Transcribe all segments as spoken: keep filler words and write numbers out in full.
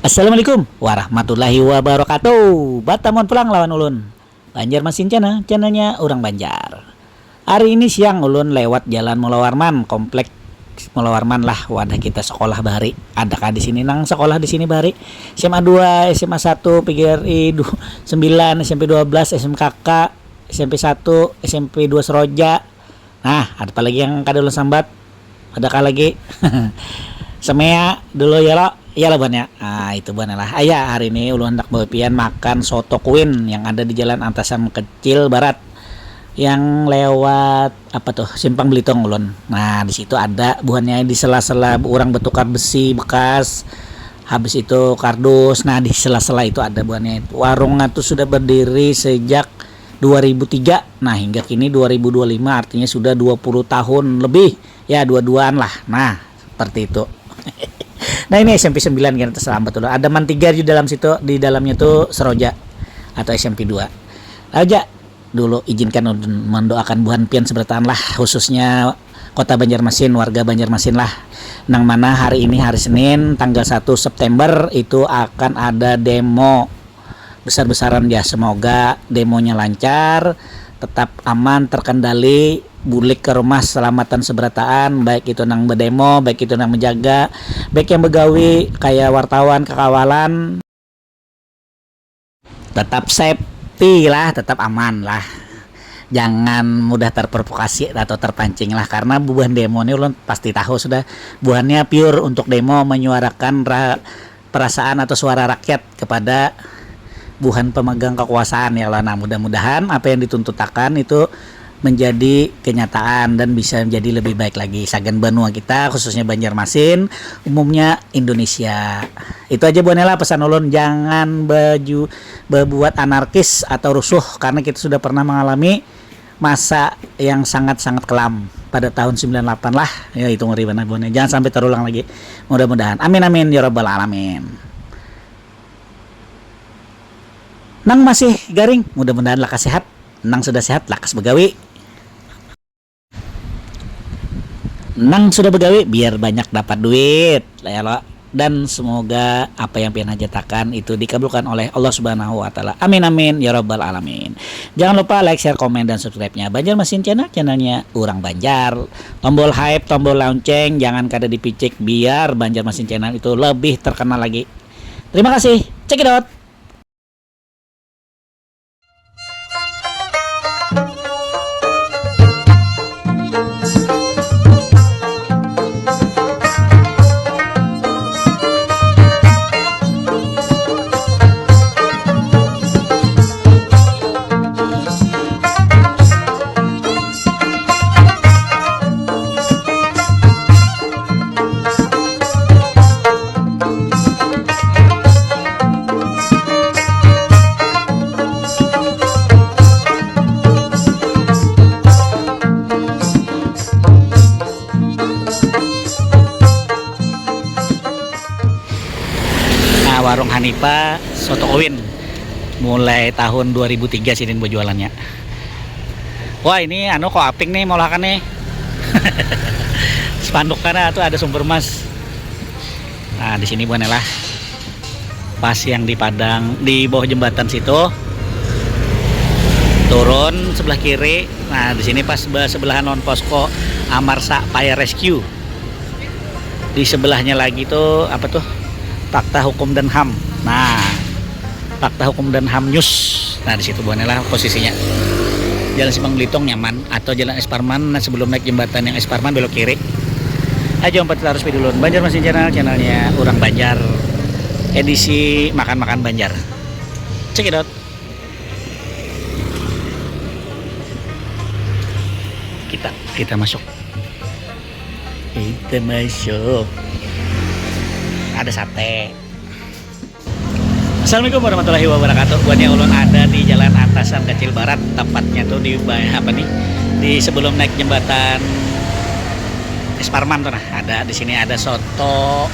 Assalamualaikum warahmatullahi wabarakatuh. Batamuan pulang lawan ulun, Banjarmasin Channel, channelnya urang Banjar. Hari ini siang ulun lewat Jalan Mula Warman, kompleks Mula Warman lah, wadah kita sekolah bahari. Adakah di sini nang sekolah di sini bahari? S M A dua, S M A satu, P G R I du-, sembilan, S M P dua belas, S M K K, S M P satu, S M P dua Seroja. Nah, ada apa lagi yang kada ulun sambat? Adakah lagi? Semea dulu ya lo. Iya lah buhannya. Ah, itu buhannya lah. Aya, hari ini ulun hendak bawa pian makan soto kuin yang ada di Jalan Antasan Kecil Barat. Yang lewat apa tuh? Simpang Belitung ulun. Nah, di situ ada buhannya di sela-sela orang bertukar besi bekas. Habis itu kardus. Nah, di sela-sela itu ada buhannya. Warungnya tuh sudah berdiri sejak dua ribu tiga. Nah, hingga kini dua ribu dua puluh lima, artinya sudah dua puluh tahun lebih. Ya, dua-duaan lah. Nah, seperti itu. Nah, ini S M P sembilan kan, terlambat dulu. Ada man tiga di dalam situ, di dalamnya tuh Seroja atau S M P dua. Aja dulu izinkan mendoakan buhan pian seberataan lah, khususnya Kota Banjarmasin, warga Banjarmasin lah. Nang mana hari ini hari Senin tanggal satu September itu akan ada demo besar-besaran ya. Semoga demonya lancar, tetap aman, terkendali, bulik ke rumah selamatan seberataan, baik itu nang bedemo, baik itu nang menjaga, baik yang begawi kayak wartawan, kekawalan, tetap safety lah, tetap aman lah. Jangan mudah terprovokasi atau terpancing lah, karena bubuhan demo ini ulun pasti tahu sudah, buhannya pure untuk demo menyuarakan ra- perasaan atau suara rakyat kepada buhan pemegang kekuasaan ya Allah. Nah, mudah-mudahan apa yang dituntutakan itu menjadi kenyataan dan bisa menjadi lebih baik lagi sagan banua kita, khususnya Banjarmasin, umumnya Indonesia. Itu aja buhannya lah pesan ulun, jangan baju berbuat anarkis atau rusuh karena kita sudah pernah mengalami masa yang sangat-sangat kelam pada tahun sembilan delapan lah. Ya, itu ngeri banar buhannya. Jangan sampai terulang lagi. Mudah-mudahan. Amin, amin, ya rabbal alamin. Nang masih garing, mudah-mudahan lakas sehat. Nang sudah sehat, lakas begawi. Nang sudah begawi, biar banyak dapat duit. Lah ya lo. Dan semoga apa yang pian hajatakan itu dikabulkan oleh Allah Subhanahu wa Ta'ala. Amin, amin, ya rabbal alamin. Jangan lupa like, share, komen, dan subscribe-nya Banjarmasin Channel, channelnya Urang Banjar. Tombol hype, tombol lonceng, jangan kada dipicik biar Banjarmasin Channel itu lebih terkenal lagi. Terima kasih. Check it out. Nah, warung Hanifa soto kuin mulai tahun dua ribu tiga sidin berjualannya. Wah, ini anu kok aping nih molahan nih. Spanduk karena tuh ada sumber mas. Nah, di sini bukan lah. Pas yang di Padang, di bawah jembatan situ. Turun sebelah kiri. Nah, di sini pas be- sebelahan lawan posko Amarsa Fire Rescue. Di sebelahnya lagi tuh apa tuh? Fakta Hukum dan HAM. Nah, Fakta Hukum dan HAM News. Nah, di situ buahnya lah posisinya. Jalan Simpang Belitung nyaman atau Jalan Es Parman, nah, sebelum naik jembatan yang Es Parman belok kiri. Aja empat harus dulu. Banjarmasin Channel, channelnya orang Banjar. Edisi makan-makan Banjar. Check it out. Kita kita masuk. Kita masuk. Ada sate. Assalamualaikum warahmatullahi wabarakatuh. Buatnya ulun ada di Jalan Antasan Kecil Barat, tepatnya tuh di ba- apa nih? Di sebelum naik jembatan Es Parman tuh nah, ada di sini ada soto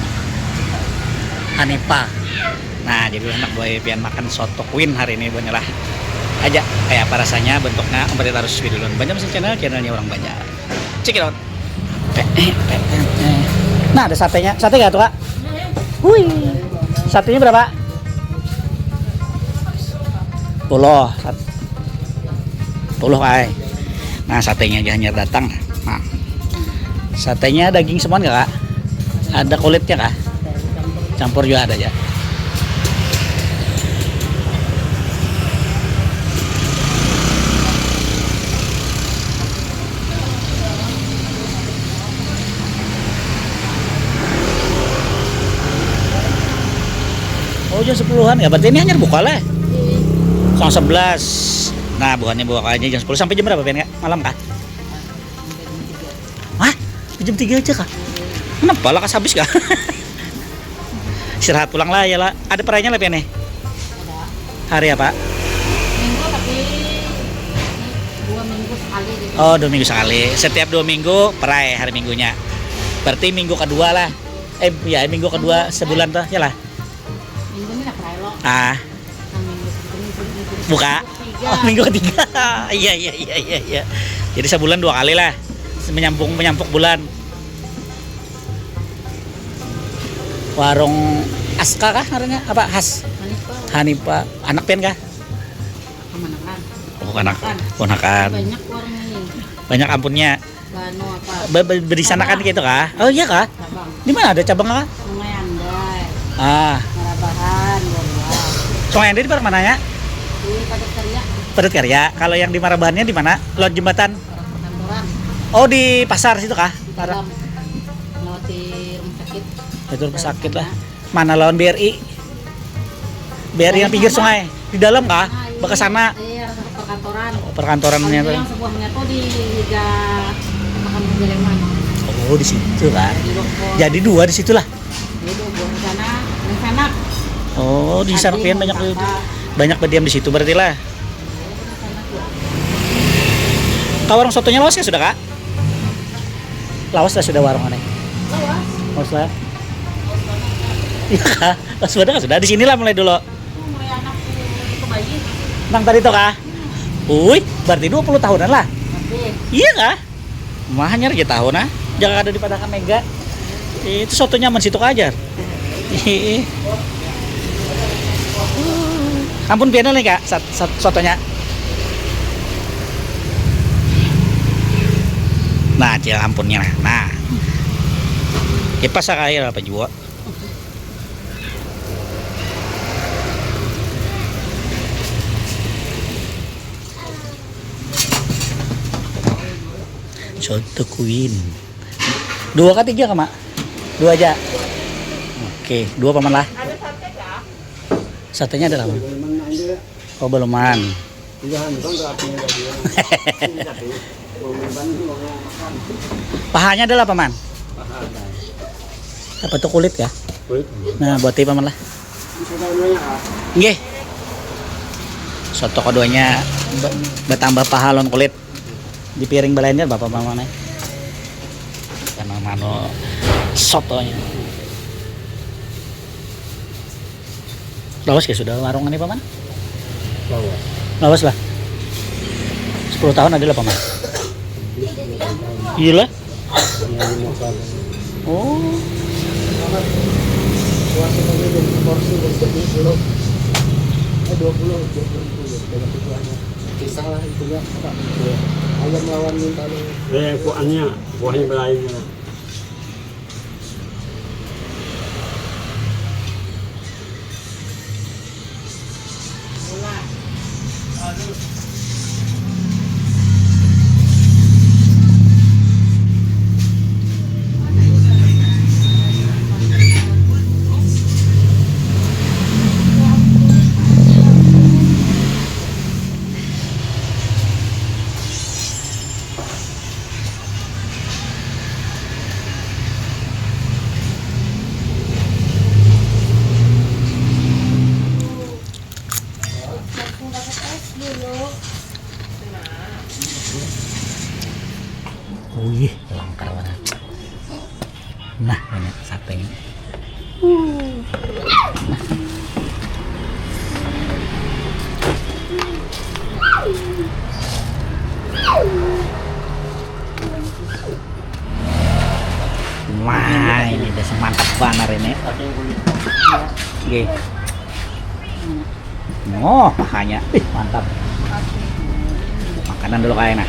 Hanifa. Nah, jadi enak buat pian makan soto kuin hari ini buatnya lah. Aja kayak apa rasanya bentuknya, empat harus dulu. Banjarmasin Channel, channelnya orang Banjar. Check it out. Nah, ada satenya. Sate gak tuh, Kak? Hui. Satenya berapa? Puluh. Sat-, puluh ai. Nah, satenya aja hanyar datang. Nah. Satenya daging semua enggak, Kak? Ada kulitnya kah? Campur juga ada aja. Oh, jam sepuluhan ya, berarti ini hanyar buka lah. Setengah sebelas. Nah, bukannya buka aja jam sepuluh sampai jam berapa, Pian, Kak? Malam kah? Hah? Jam tiga aja kah? Kenapa lah, kas habis kah? Istirahat pulang lah ya lah. Ada perayanya lah, Pian, nih? Ada. Hari apa? Minggu, tapi dua minggu sekali gitu. Oh, dua minggu sekali. Setiap dua minggu perai hari Minggunya. Berarti minggu kedua lah. Eh, ya, minggu kedua sebulan tuh, ya lah. Minggu ini lah perai lo. Ah. Nah, minggu, minggu, minggu, minggu Buka. Ketiga. Oh, minggu ketiga. Iya, iya, iya, iya, iya. Jadi sebulan dua kali lah. Menyambung, menyampuk bulan. Warung Aska kah ngarannya? Apa? Has? Hanipa. Hanipa. Anak Pian kah? Kemanakan. Oh, anak. Ponakan. Banyak warung ini. Banyak ampunnya. Banu apa? Be-, be-, berisanakan Cabang. Gitu kah? Oh, iya kah? Cabang. Di mana ada cabang kah? Sungai Andai. Ah. Marabahan, Gombal. Sungai Andai di mana mananya? Di Padat Karya. Padat Karya. Kalau yang di Marabahannya di mana? Lewat jembatan? Perkantoran. Oh, di pasar situ kah? Di dalam. Lewat di rumah sakit. Itu rumah sakit lah. Sana. Mana lawan B R I? B R I yang pinggir sungai. Di dalam kah? Nah, iya. Bekas sana. Iya, perkantoran. Oh, perkantorannya. Kalau tuh. Yang sebuahnya tuh di Higa Makan Pejaleman. Oh, di situ kan. Di Dokpol. Jadi dua di situ lah. Jadi dua buah di sana, di sana. Oh, di sana Pian banyak. Banyak berdiam di situ berarti lah. Iya, di sana tuh. Kak, warung sotonya lawas kah sudah, Kak? Lawas lah sudah warung aneh. Lawas. Lawas lah. Iya kah? Lawas banar kah sudah? Di sinilah mulai dulu. Mulai anak ke bayi. Nang tadi tuh kah? Hmm. Ui, berarti dua puluh tahunan lah. Lebih. Iya kah? Mah hanyar aja tahun ah. Jangan ada di Padakan Mega. Itu soto nyaman situ kah ajar. Ih. Ampun, pian nih, Kak, sat-, sat-, sotonya. Nah, cil ampunnya, nah. Nah. Kipas lah, kayak apa jua. Soto Queen. Dua kah tiga kah, Mak? Dua aja. Oke, dua paman lah. Ada sate kah? Satenya ada lah, Mak. Oh, beluman. Iya, kan, kan, artinya tadi, ya. Ini tadi, beluman, beluman makan. Pahanya ada lah, Paman. Paha ada. Apa tuh, kulit kah? Kulit. Nah, buat paman lah. Bisa tahu namanya, Kak? Nggih. Soto keduanya be-, betambah paha lawan kulit. Di piring balainnya bapak mama nih. Karena mano sotonya. Lawas ya sudah warung ini, Paman? Lawas. Lawas lah. Sepuluh tahun ada lah, Paman. Iya lah. Iya, lima kali. Oh. Puasa tadi dua puluh porsi, jadi sepuluh. Eh, dua puluh, dua puluh ribu ya, banyak itu aja. Kisah lah itunya, apa? Ayam lawan minta lu. Eh, kuahnya, kuahnya belainnya. Wih, langkar mana. Nah, ini satenya. Wah, ini udah semantap banar ini. Oke. Oh, pahanya. Ih, mantap. Makanan dulu kayak nah.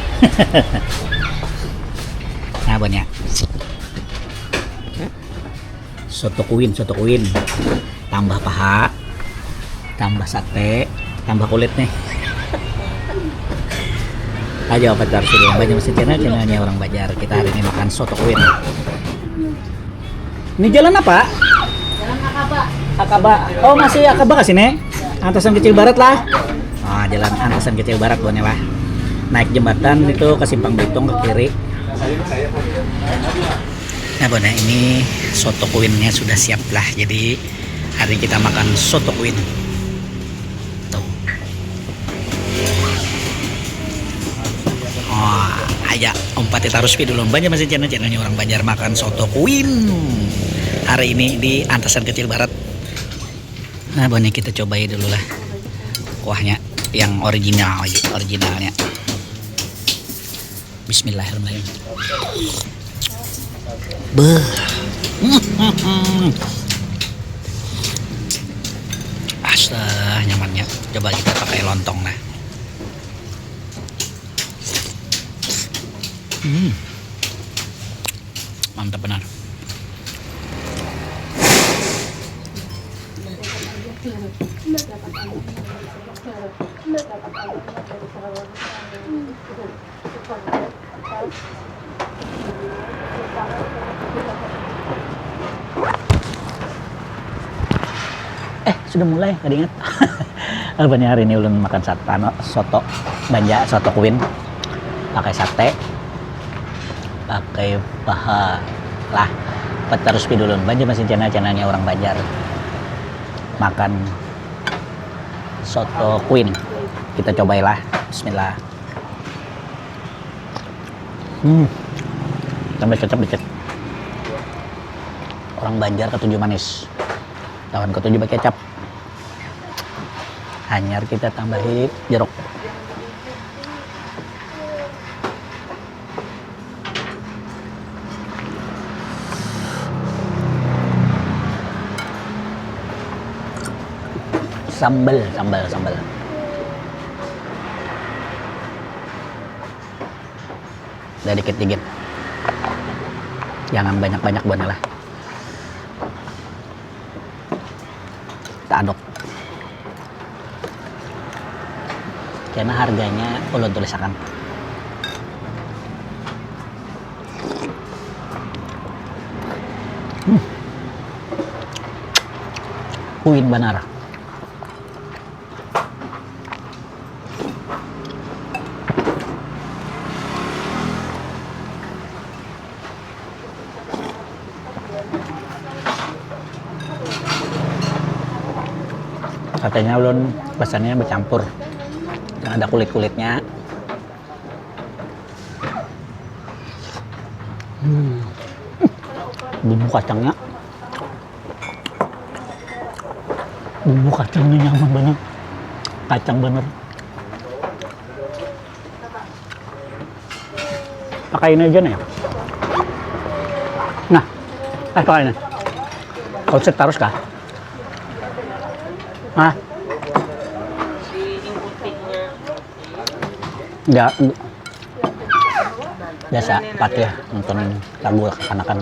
Nah, banyak. Soto kuin, soto kuin. Tambah paha, tambah sate, tambah kulit nih. Aja apa harus dulu banyak masih channel channelnya orang Banjar. Kita hari ini makan soto kuin. Ini jalan apa? Jalan Akaba. Akaba. Oh, masih Akaba ke sini? Antasan Kecil Barat lah. Ah, jalan Antasan Kecil Barat, bukannya lah. Naik jembatan itu ke Simpang Belitung ke kiri. Nah, bukannya ini soto kuinnya sudah siap lah. Jadi hari ini kita makan soto kuin. Tuh. Wah, aja umpati tarus pi dulu. Banyak masih channel-channelnya orang Banjar makan soto kuin. Hari ini di Antasan Kecil Barat. Nah, bukannya kita cobai dulu lah. Kuahnya yang original aja, originalnya. Bismillahirrahmanirrahim. Beuh. Astaga, nyamannya. Coba kita pakai lontong nah. Hmm. Mantap benar. Eh, sudah mulai, kada ingat. Apa nih hari ini ulun makan sat, anu, soto Banjar, soto kuin, pakai sate, pakai paha lah. Peterus pidulun Banjar masih channel-channelnya orang Banjar makan soto kuin. Kita cobailah. Bismillah. Hmm. Tambah kecap dikit. Orang Banjar ketujuh manis. Lawan ketujuh pakai kecap. Hanyar kita tambahi jeruk. Sambal, sambal, sambal. Udah dikit-dikit. Jangan banyak-banyak buatnya lah. Kita aduk. Kena harganya ulun tulisakan. Hmm. Kuin banar. Katanya ulun pesannya bercampur, yang ada kulit-kulitnya. Hmm. Bumbu kacangnya, bumbu kacangnya nyaman banget, kacang bener. Pakai ini aja nih. Nah, eh pakai ini. Konsep terus kah? Nah, enggak, biasa pakai nonton lagu kekanakan.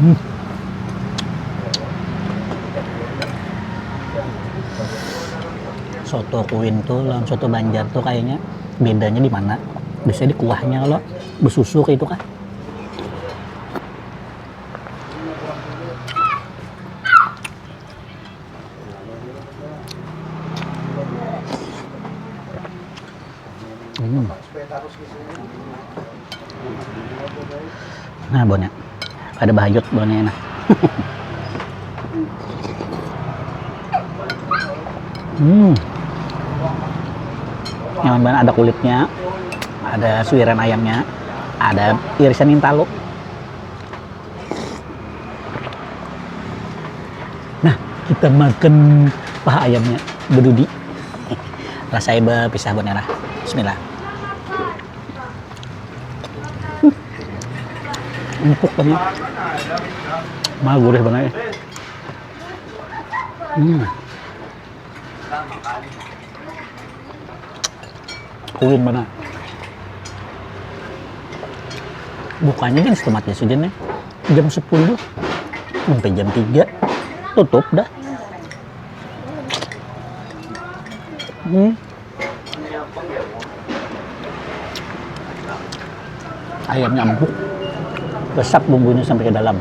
Hmm. Soto kuin tuh lawan soto Banjar tuh kayaknya bedanya di mana? Biasanya di kuahnya kalau besusu kayak itu kan. Hmm. Nah, baunya. Ada bahayut baunya enak. Hmm. Nyaman banget, ada kulitnya, ada suiran ayamnya, ada irisan intalu. Nah, kita makan paha ayamnya bedudi. Rasanya berpisah benar. Bismillah. Empuk banget. Mah gurih banget. Hmm. Ulun mana? Bukanya jam setengah ya, sidin nih. Jam sepuluh sampai jam tiga tutup dah. Hmm. Ayamnya empuk, resap bumbunya sampai ke dalam.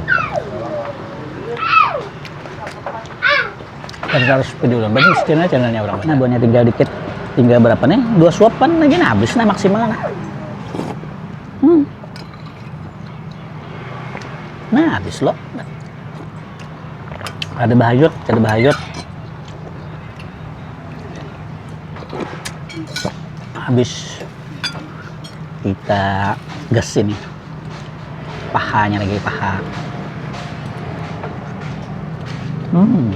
Dan harus video banyak channel channelnya orang. Nah, buahnya tinggal dikit, tinggal berapa nih? Dua suapan lagi, nah habis nah maksimal nah. Hmm. Nah, habis lo. Ada bahayut, ada bahayut. Habis kita gas ini. Pahanya lagi, paha. Hmm.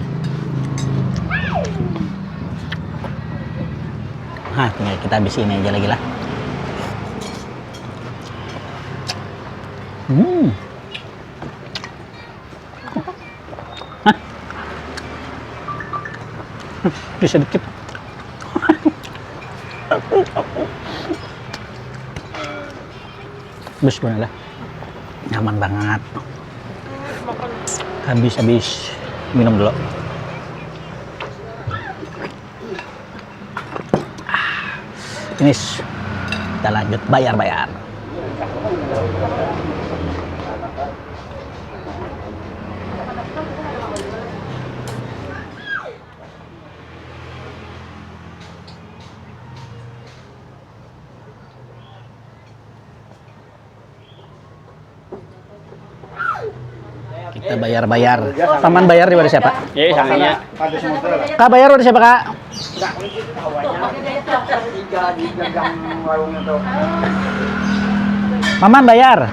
Nah, tinggal kita habis ini aja lagi lah. Hmm. Hah? Bisa dikit. Bismillah. Nyaman banget. Habis-habis minum dulu. Ini kita lanjut bayar-bayar. Kita bayar-bayar. Paman bayar daripada siapa? Iya, sananya. Kak bayar daripada siapa, Kak? Paman bayar.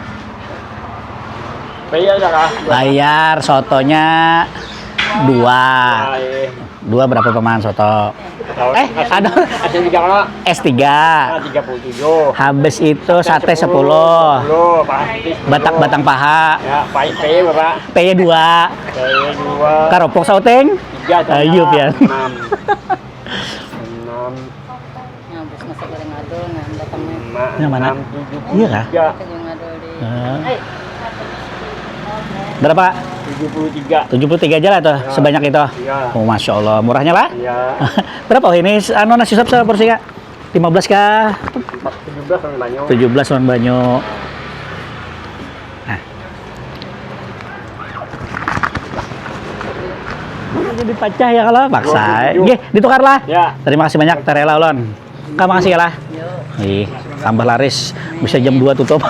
Bayar ya, Kak. Bayar sotonya dua. Dua, iya. Dua berapa paman soto? Eh, ada S tiga. S tiga. Nah, tiga puluh tujuh. Habis itu sate sepuluh. Sepuluh, Pak. Batang-batang paha. Ya, Pak, P berapa? P dua. P dua. Karopok sauting. Tiga. Ayo, pian. Enam. Enam. Nah, bus masak goreng adul, nah, datangnya. Yang mana? Iya kah? Ada yang adul di. Berapa? Tujuh puluh tiga. Tujuh puluh tiga aja lah tuh, sebanyak itu. Iya. Oh, masya Allah, murahnya lah. Iya. Berapa ini anu nasi sop seporsi, Kak? Lima belas kah? Tujuh belas lawan banyu. Tujuh belas lawan banyu. Nah. Jadi pacah ya kalau paksa. Dua puluh tujuh. Nggih, ditukar lah. Ya. Terima kasih banyak, terela ulun. Kak, makasih ya lah. Ih, tambah laris. Bisa jam dua tutup.